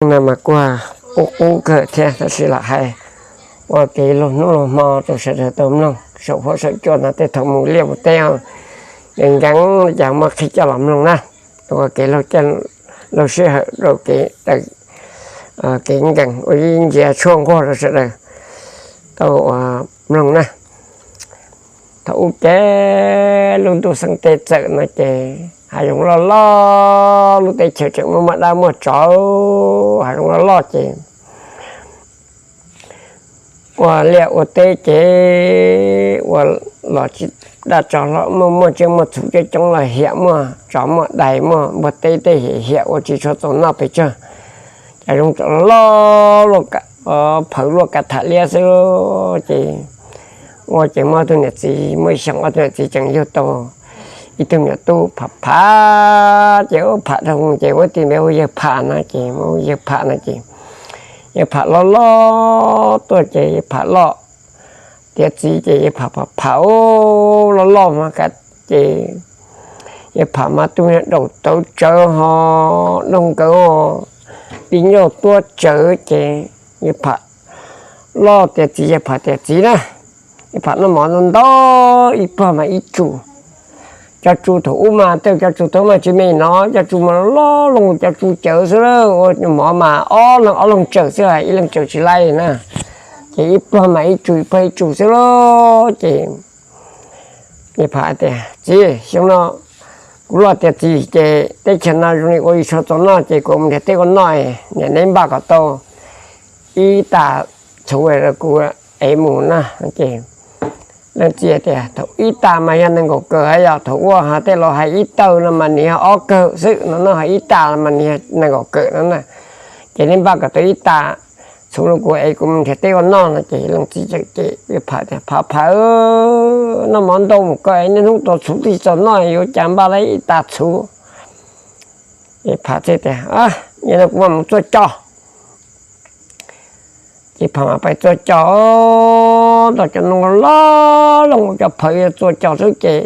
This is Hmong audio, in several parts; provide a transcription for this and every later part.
Mas kuj qub qub kawg thiab, tab sis lam hais ua kev luag hnub luag hmo rau sawv daws tau mloog saum huab saum cua no, tej thaum mus liaj mus teb nkees nkees li cas muaj qhib coj los mloog na. Ua kev luag sij hawm rau kev, kev nkees ua ib ntsis tshuaj nquag rau sawv daws tau mloog na. Thaum ub ces lub ntuj xeeb teb txawm no ces hav zoov loj loj, lub teb chaws tseem muaj muaj dab muaj tsov, hav zoov loj loj ces ua liaj ua teb ces ua los tsis, dab tsov los muaj muaj tsiaj muaj txhu coob coob los hiam, muaj tsov muaj dais muaj npua teb tej hiam hiam ua tsis tshua txaus noj pes tsawg. Ces zoo tso loj, phawv luaj kav tham liab xwb ces ua ces muaj tus niam txiv, muaj ib xyoo ob tug niam txiv tseem yug tau ib tug me nyuam tub phav phav ces ua phav dhau ces ua ti npe hu yawg phav no ces hu yawg phav no ces yawg phav loj loj tuaj ces yawg phav loj tiav txiv ces yawg phav phav phav loj loj mas ka ces yawg phav mas tub daum tawv tsawv ho doog nkawd tib nyuag tuab tsawv ces yawg phav loj tiav txiv, yawg phav tiav txiv na. Yawg phav noj mov ntau ntau, ib pawg mas ib tsu. Cov tsu thaum ub mas tej cov tsu thaum ub mas tsis me no, cov tsu mas loj loj, cov tsu cawv xwb, ua mov mas ob leeg ob leeg tsawm xwb, ib leeg tsawm tsis laij na. Ces ib pawg mas ib tsu ib pawg ib tsu xwb lauj ces yawg phav tias txiv, xyoo no kuv loj tiav txiv ces teb chaws no zoo li ua tsis tshua txaus noj ces kuv mus nrhiav teb ua noj, niam neb npaj kom tau ib tas txhuv rau kuv es mus na. Ces leej txiv tias thaum ib tas mas yog nees nkaum kawm yom, thaum ub ho tej laus hais ib tawm no mas nws yog ob kawm xwb no, no ho ib tas mas nws yog nees nkaum kawm no na. Ces neb npaj kom tau ib tas txhuv rau kuv es kuv mus nrhiav teb ua noj no ces leej txiv txawm ces yawg phav tias phav phav, noj mov ntau mus koj es niaj hnub tuav txhuv twb tsis txaus noj yuav cas npaj tau ib tas txhuv. Ces phav thiaj tias yog no kuv mam mus txua cos. Ces phav mam pais txua cos, tau cov ntoo loj loj, cov phawv yuav txua cos xwb ces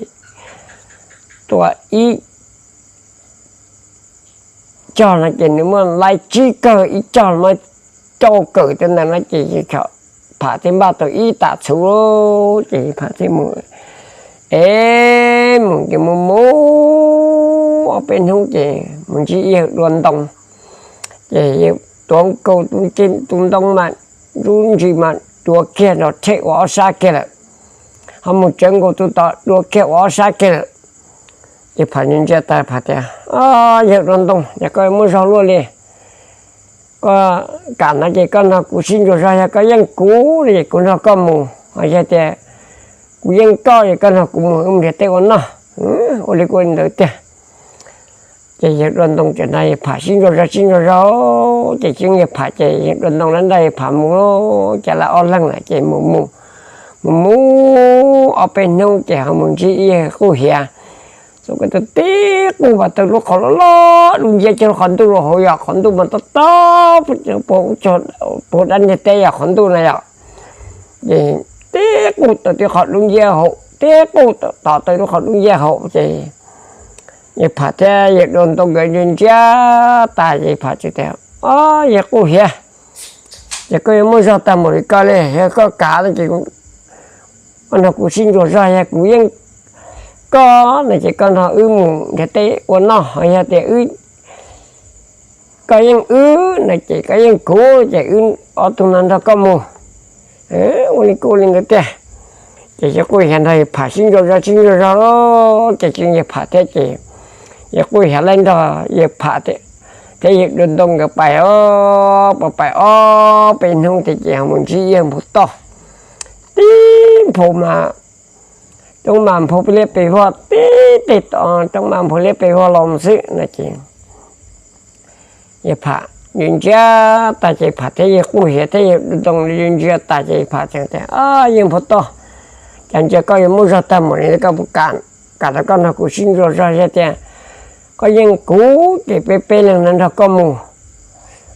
tua ib cog no ces nws muaj laib tsib kawm, ib cog muaj rau kawm tej ntawd no ces phav thiaj npaj tau ib tas txhuv. Ces phav thiaj mus, es mus ces mus mus ob peb hnub ces mus ntsib ib yawg dua ntoo. Ces yawg tuav nkaus tus ntoo mas ntub ntsis mas dua kiag nrov rhej ua ob sab kiag lawm, ho mus tsawv nkaus tus tod dua kiag ua ob sab kiag lawm. Ces phav ntsia ntsia tas phav tias yawg dua ntoo, yog koj muaj zog luaj li, koj kam no ces koj nrog kuv sib ntsuas zog, yog koj yeej kuv li ces kuv nrog koj mus, ho yog tias kuv yeej koj ces koj nrog kuv mus wb mus nrhiav teb ua noj. Ua li kuj ua li ntawd tiag. Ces yawg dua ntoo ces nrog yawg phav sib ntsuas zog sib ntsuas zog, ces tseem yawg phav ces yawg dua ntoo nrog yawg phav mus, ces lawv ob leeg lawm ces mus mus mus mus ob peb hnub ces ho mus ntsib ib yawg quj hiav, txog ko tib qub mas tau lub qhov loj loj dub nciab, cog lub qhov ntuj rau hauv, yog qhov ntuj mas tob tob puag dab ntiaj teb yog qhov ntuj na yom. Ces tib qub tau tib qhov dub nciab hauv, tib qub tom tau lub qhov dub nciab hauv ces yawg phav thiab yawg dua ntoo nkawd ntsia ntsia tas ces phav txawm tias, Ob, yawg quj hiav, ces koj yuav muaj zog tag npaum li koj li, yog koj kam no ces koj nrog kuv sib ntsuas zog, yog kuv yeej koj no ces koj nrog wb mus nrhiav teb ua noj, yog tias koj yeej wb no ces koj yeej kuv ces wb ob tug no nrog koj mus. Ua li kuj ua li ntawd tiag. Ces yawg quj hiav nrog yawg phav sib ntsuas zog sib ntsuas zog, ces tseem yawg phav thiab ces yawg quj hiav laij nrog yawg phav thiab yawg dua ntoo nkawd pais os, pais ob peb hnub tiag ces ho mus ntsib yawg npau toj. Tib nphau mas, roob mas nphau liab pes vog, tib teg roob mas nphau liab pes vog los xwb no ces yawg phav ntsia ntsia tas ces phav thiab yawg quj hiav thiab yawg dua ntoo ntsia ntsia tas ces phav tseem tias, Yawg npau toj, cas ntsia koj yuav muaj zog tag npaum li, koj puas kam, kam rau koj nrog kuv sib ntsuas zog, yog tias koj yeej kuv ces peb peb leeg no nrog koj mus,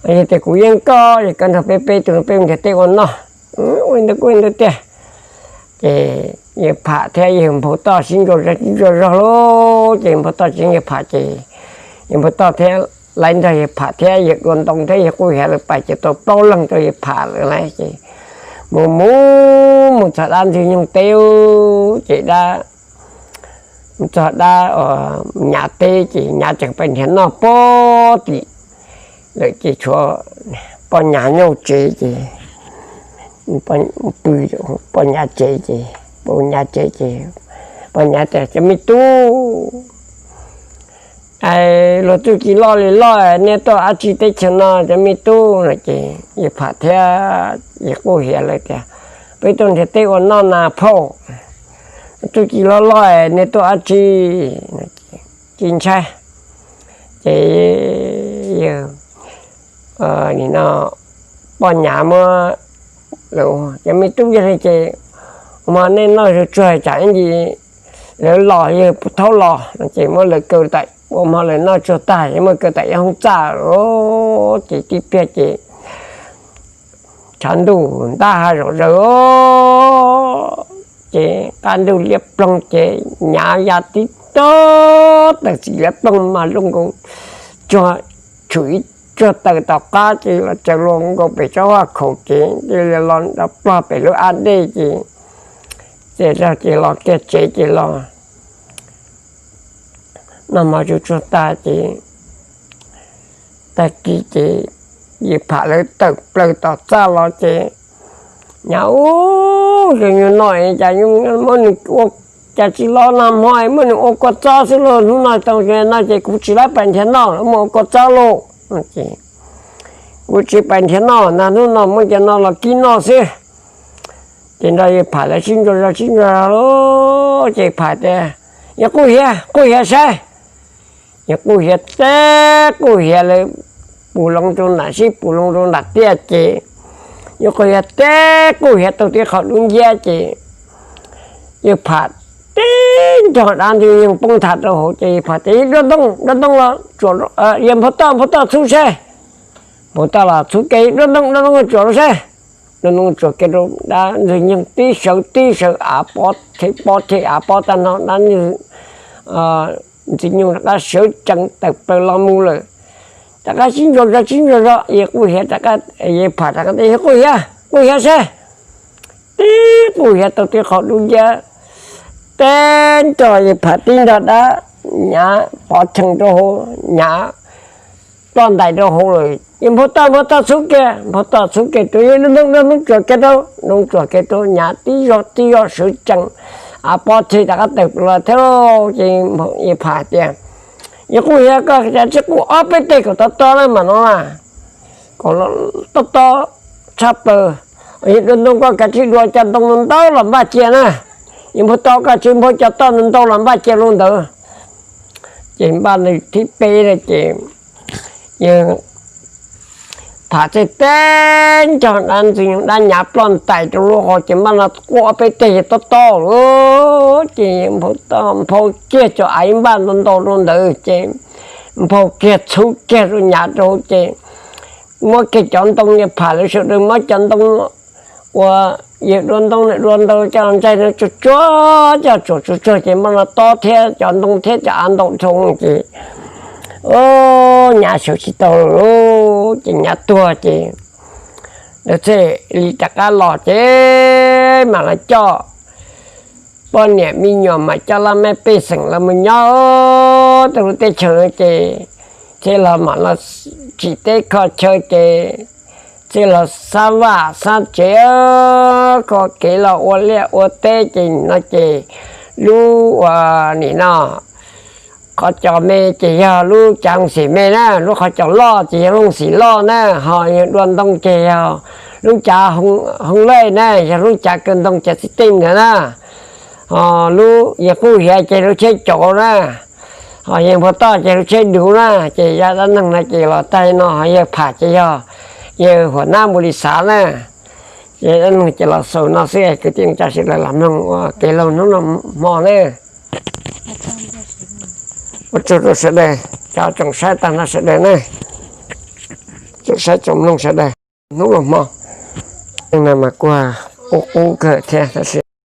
yog tias kuv yeej koj ces koj nrog peb peb tus no peb mus nrhiav teb ua noj. Ua li ntawd kuj ua li ntawd tiag. Ces yawg phav thiab yawg npau toj sib ntsuas zog sib ntsuas zog lauj, ces npau toj tseem yawg phav ces yawg npau toj thiab lawv nrog yawg Pham thiab yawg Dua Ntoo thiab yawg Quj Hiav lawv pais ces tau plaub leeg rau yawg Pham lawm lauj. Ces mus mus mus txog dab ntxwg nyoog teb, ces dab, txog dab nyav teb ces nyav tseem pais nrhiav noj pem tim lawm ces tshuav poj nyav nyob tsev ces pw poj nyav tsev ces, poj nyav tsev ces poj nyav tias, Cov me tub, luag txuj ci loj li loj, nej tuaj dab tsi teb chaws no cov me tub? No ces yawg Pham thiab yawg Quj Hiav lawv tias, Peb tuaj nrhiav teb ua noj na phauj. Txuj ci loj loj, nej tuaj dab tsi? Tsis ntshai. Ces yawg, nim no poj nyav muab lawv, Cov me tub, yog li ces ua hmo nej noj zuj tsuag tsam ib ntsis lawv los, yawg thaub los. No ces muab lawv kaw tawm, ua hmo lawv noj tsuag tag ces muab kaw tawm ib hoob txaj. Ces tib pliag ces tshav ntuj ntab hav zom zaws, ces qab ntuj liab ploog ces nyav ya tib tog taws txim liab ploog mas luaj nkaus, tsuag, tshwm ib tsuag taws tom qab ces los tsaws luag nkaus pem tsob vaj khaum ces cia li los nrov plog pem lub ab dej ces, ces zog ces los kiag tsev ces los noj mov zuj tsuag tag ces tag kis ces yawg Pham lawv tawm plaws tom txaj los ces nyav, Ub, zoo nyuag no cas muab nws ua cas tsis los nag hmo, muab nws ua kua txob xwb lauj. Hnub no tau no ces kuv tsis lab pais nrhiav noj, muab ua kua txob lauj. Kuv tsis pais nrhiav noj na, hnub no muab cov no los kib noj xwb. Ces nrog yawg Pham lawv sib ntsuas zog sib ntsuas zog lauj, ces Pham tias, Yawg Quj Hiav, Quj Hiav saib. Yawg Quj Hiav teb, Quj Hiav lawv pus loo rau nram sib pus loo rau nram tiaj ces yawg Quj Hiav teb, Quj Hiav tau tib qho dub nciab ces yawg Pham tib nrog dab ntxwg nyoog poob nthav rau hauv ces yawg Pham tias, Dua Ntoo, Dua Ntoo los tsuam, yawg Npau Toj, Npau Toj txhub saib. Npau Toj los txhub ke, Dua Ntoo, Dua Ntoo tsuam rau saib. Dua Ntoo tsuam ke rau dab ntxwg nyoog tib sawv tib sawv av pob, pob teg av pob tag no dab ntxwg nyoog rov qab sawv tsees tawm plaws los mus lawm. Rov qab sib ntsuas zog sib ntsuas zog, yawg Quj Hiav rov qab, yawg Pham rov qab tias, Yawg Quj Hiav, Quj Hiav saib. Tib Quj Hiav tau tib qho dub nciab teb nrog yawg Pham tib nrog dab nyav pov cheej rau hauv, nyav ploj ntais rau hauv lawm. Yawg Npau Toj, Npau Toj txhub kiag, Npau Toj txhub kiag rau, yawg Dua Ntoo, Dua Ntoo tsuam kiag rau, Ntoo tsuam kiag rau, nyav tib zog tib zog sawv tsees, av pob teg rov qab tawm los thiab lauj. Ces yawg Pham tias, Yawg Quj Hiav, koj cas tsis qus ob peb teg kom tob tob na mas no na, kom tob tob tshaj plaws. Yawg Dua Ntoo, koj kav tsij dua cov ntoo ntau los npaj cia na. Yawg Npau Toj, koj tsis npau cov toj ntau los npaj cia rau ntawd. Ces npaj li thib peb na ces yawg Pham thiaj teb nrog dab ntxwg nyoog dab nyav ploj ntais rau lub hau ces npaj no quaj ob peb teg ces tob tob lawm. Ces npau kiag cov av ib npaj ntau ntau rau ntawd ces npau kiag txhub kiag rau nyav rau ces muab kiag cov ntoo, yawg Pham lawv sawv daws muab cov ntoo uas yawg Dua Ntoo, Dua Ntoo coj los ntsaig no tsuag tsuag, coj tsuag tsuag tsuag ces npaj no tob thiab cov ntoo thiab cov av ntau dhau ces nyav sawv tsis tau lawm ces nyav tuag ces lawv thiaj li rov qab los ces mam los coj poj niam me nyuam mas coj laj mej pej xeem los mus nyob rau lub teb chaws no ces thiaj los mam los tsim teb kho chaw ces thiaj los xab vaj xab tsev, kho kev los ua liaj ua teb ces no ces lub uas nim no qhov cos me ces yog lub cav Looj Xim me na, lub qhov cos loj ces yog Looj Xim loj na, ho yawg Dua Ntoo ces yog lub cav Hoo Lej na, yog lub cav kaw ntoo cav txiv teej ntawd na, ho lub yawg Quj Hiav ces lub tsheb cov na, ho yawg Npau Toj ces lub tsheb duv na, ces zaj dab neeg no ces los tag no, ho yawg Pham ces yog yawg huam nab npu li xav na. Ces dab neeg ces los xaus no xwb, kwv tij neej tsa sawv daws los mloog ua kev laug hnub no hmo na. Ua tsaug rau sawv daws, cov tsoom saib tag nrho sawv daws na, tsoom saib tsoom mloog sawv daws, hnub no hmo no mas kuj qub qub kawg thiab tab sis